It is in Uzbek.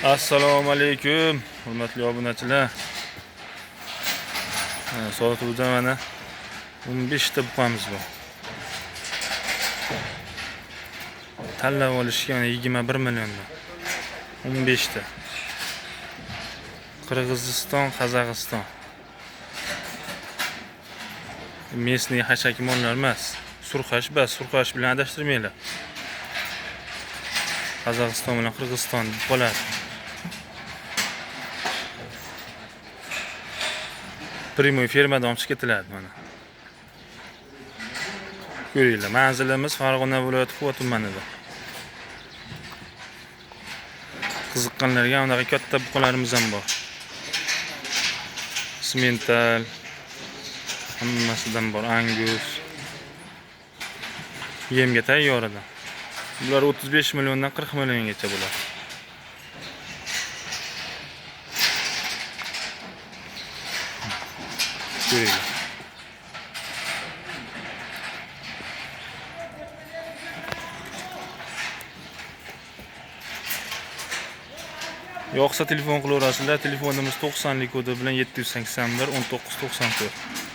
Assalomu alaykum, hurmatli obunachilar. Sotuvda mana 15 ta buqamiz bor. Tanlab olishga mana 21 milliondan. 15 ta. Qirg'iziston, Qozog'iston. Местный hashak mollar emas. Surxash bas, surxash bilan adashtirmanglar. Qozog'iston bilan Qirg'iziston buqalar. Primoy fermadan olib chiqib ketiladi mana. Ko'ringlar, manzilimiz Farg'ona viloyati Quva tumanida. Qiziqqanlarga unaqa katta buqalarimiz ham bor. Simental hammasidan bor, angus. Yemga tayyor edi. Bular 35 milliondan 40 milliongacha bo'ladi. Ko'ringlar. Yo'qsa telefon qilaverasizlar. Telefonimiz 90 kodi bilan 781 19 94.